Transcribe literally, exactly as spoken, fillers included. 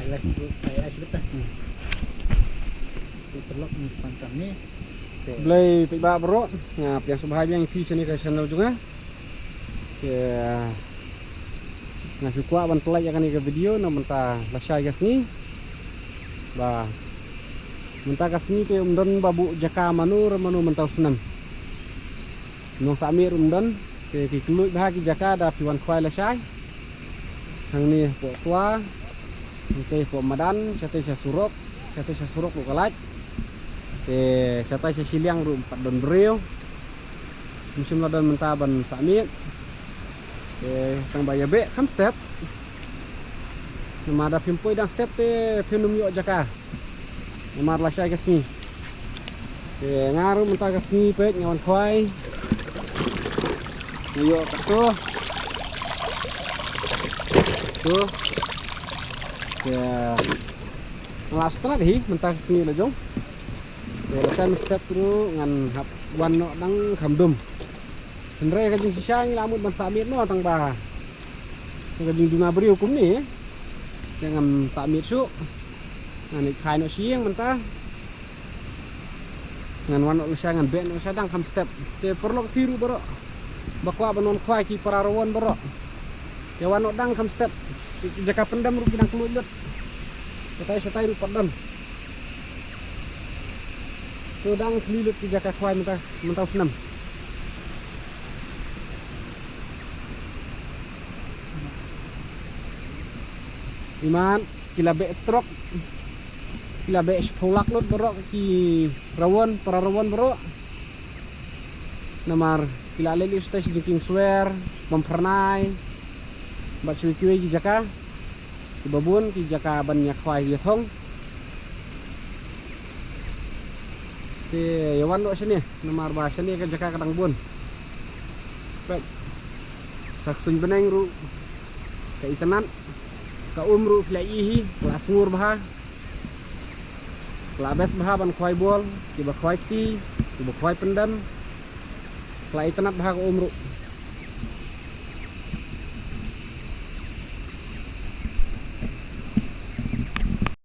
Leh ruh ai ai shibit ta. Hmm. Te paralok ngi pan kam ni. Te Blei peit ba baroh, nga pdiang sngewbha biang ïa phi shane ka channel jong nga. Te nga shu kwah ban pynlait ïa kane ka video na mynta lashai ka sngi. Ba mynta ka sngi te um don ba buh jaka mano re mano mynta u snem. Nongsahmiet ruh um don. Te ki kylluid bha ki jaka da phi wan khwai lashai. Hangne hapoh Twa, hangtei hapoh Madan, shatei sha surok, shatei sha surok ruh ka lait. Te shatai sha shiliang ruh ym pat don briew. Ym shym la don mynta ban sahmiet. Te tang ba ïa beh kham step. Namar da phim poi dang step te phim nym ïoh jaka. Namar lashai ka sngi. Te nga ruh mynta ka sngi peit nga wan khwai. Nga ïoh kato. To. Te nga la sngewtynnat hi mynta ka sngi la jong. Te lashai mynstep ruh ngan hap wan noh dang kham dum. Hynrei ka jingshisha ngi la mut ban sahmiet noh tang ba ka jingduna briew kumne. Te ngam sahmiet shuh. Ngan ïa phai noh sha ïing mynta. Ngan wan noh lashai, ngan beh noh lashai dang kham step. Te paralok phi ruh baroh ba kwah ban wan khwai, ki para Rawon baroh, te wan noh dang kham step. Jaka pyndem ruh ki dang kylluid lut. Shatai shatai ruh pat don. To dang khlieh lut ki jaka khwai mynta, mynta u snem. Imat ki la beh trok, ki la beh shiphew lak lut baroh ki Rawon, para Rawon baroh. Namar ki la leit lut shatai sha Jingkieng Swer, Bam Phyrnai, bad sha kiwei ki jaka. Kiba bun ki jaka ban ïa khwai ïa thong. Te ïa wan noh shane namar ba shane ka jaka ka dang bun. Peit, sa ka suiñ bneng ruh ka itynnad. Ka um ruh phi la ïohi hi, ka la sngur bha. Ka la best bha ban khwai bol, kiba khwai kti, kiba khwai pyndem. Ka la itynnad bha ka um ruh.